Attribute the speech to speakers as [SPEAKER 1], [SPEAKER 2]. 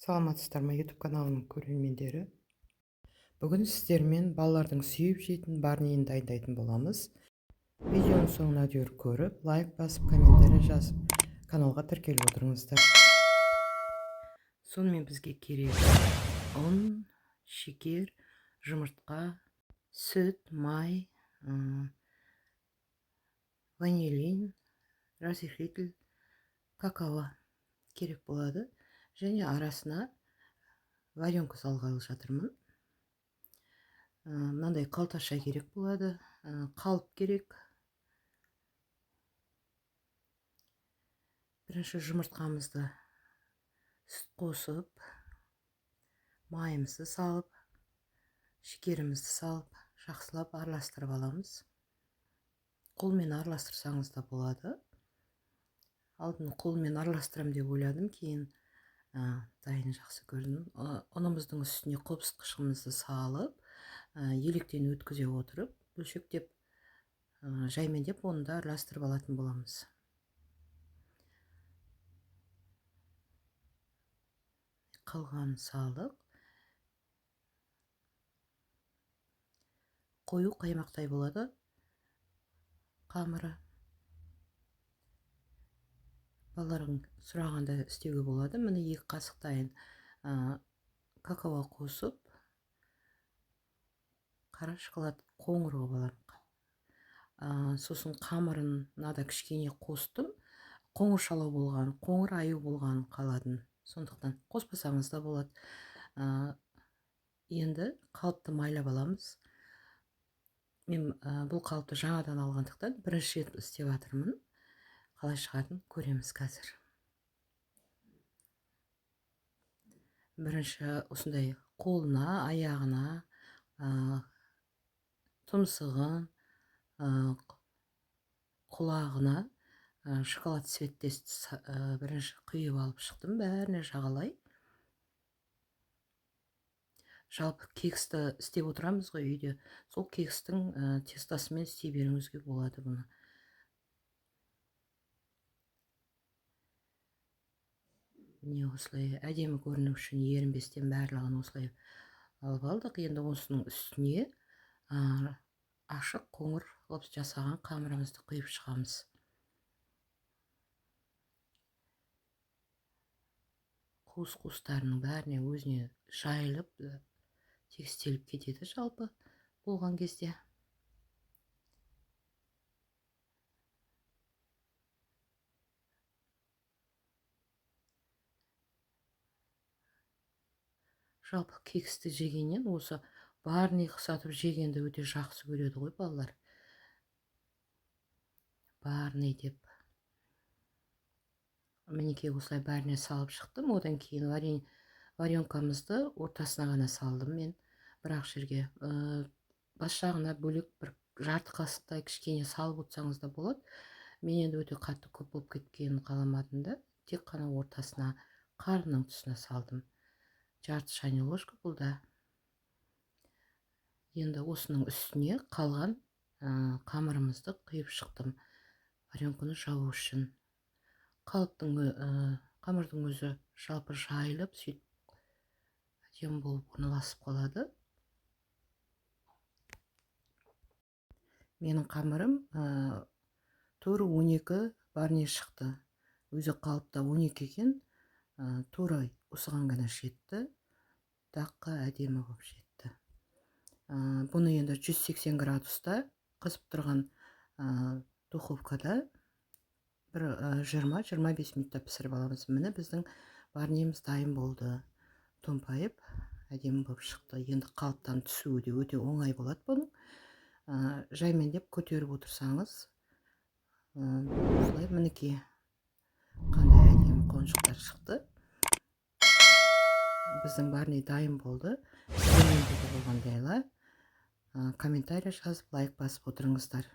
[SPEAKER 1] Саламатсыздар ма, YouTube каналының көрермендері! Бүгін сіздермен балалардың сүйіп жейтін барниін дайындайтын боламыз. Видеоның соңына дейін көріп, лайк басып, комментарий жазып, каналға тіркеліп отырыңыздар. Сонымен, бізге керек: ұн, шекер, жұмыртқа, сүт, май, ванилин, разрыхлитель, какао керек болады. Және арасына варенка салғалы жатырмын. Мынандай қалташа керек болады, қалып керек. Бірінші жұмыртқамызды сүт қосып, майымызды салып, шекерімізді салып, жақсылап араластырып аламыз. Қолмен араластырсаңыз да болады. Алдын қолмен араластырамын деп ойладым, кейін дайын жақсы көрдім. Ұнымыздың үстіне қопсытқышымызды салып, електен өткізе отырып, бөлшектеп, жаймендеп, оны да араластырып алатын боламыз. Қалғанын салдық. Қою қаймақтай болады қамыры. Балалардың сұрағанда істеуге болады. Міне, 2 қасықтайын какао қосып, қара шоколад қоңыр қылып аламын. Сосын қамырына да кішкене қостым. Қоңыршалау болған, қоңыр аю болғанын қаладым, сондықтан қоспасаңыз да болады. Енді қалыпты майлап аламыз. Мен бұл қалыпты жаңадан алғандықтан, бірінші рет істеп жатырмын. Қалай шығатынын көреміз қазір. Бірінші осындай қолына, аяғына, тұмсығын, құлағына шоколад цветтес бірінші құйып алып шықтым бәріне жағалай. Жалпы кексті істеп отырамыз ғой үйде, сол кекстің тестосымен істей беруіңізге болады бұны. Міне, осылай әдемі көріну үшін ерінбестен барлығын осылай алып алдық. Енді осының үстіне ашық қоңыр қылып жасаған қамырымызды құйып шығамыз. Қуыс қуыстарының бәріне өзіне жайылып, тегістеліп кетеді жалпы болған кезде. Жалпы кексті жегеннен осы барни ұқсатып жегенді өте жақсы көреді ғой балалар, барни деп. Мінекей, осылай бәріне салып шықтым. Одан кейін варенкамызды ортасына ғана салдым мен бір-ақ жерге. Бас жағына бөлек бір жарты қасықтай кішкене салып отырсаңыз да болады. Мен енді өте қатты көп болып кеткенін қаламадым да, тек қана ортасына, қарнының тұсына салдым. Жарты чайный ложка бұл да. Енді осының үстіне қалған қамырымызды құйып шықтым варенканы жабу үшін. Қалыптың, қамырдың өзі жалпы жайылып, сөйтіп әдемі болып орналасып қалады. Менің қамырым тура 12 барни шықты. Өзі қалыпта 12 екен, тура осыған ғана жетті. Даққа әдемі болып жетті. Бұны енді 180 градуста қызып тұрған духовкада бір 20-25 минутта пісіріп аламыз. Міне, біздің барниіміз дайын болды. Томпайып, әдемі болып шықты. Енді қалыптан түсуі де өте оңай болады бұның. Жаймендеп көтеріп отырсаңыз, осылай, мінекей, қандай әдемі қонжықтар шықты. Біздің барни дайын болды. Сіздермен бірге болған Ләйла. Комментарий жазып, лайк басып отырыңыздар.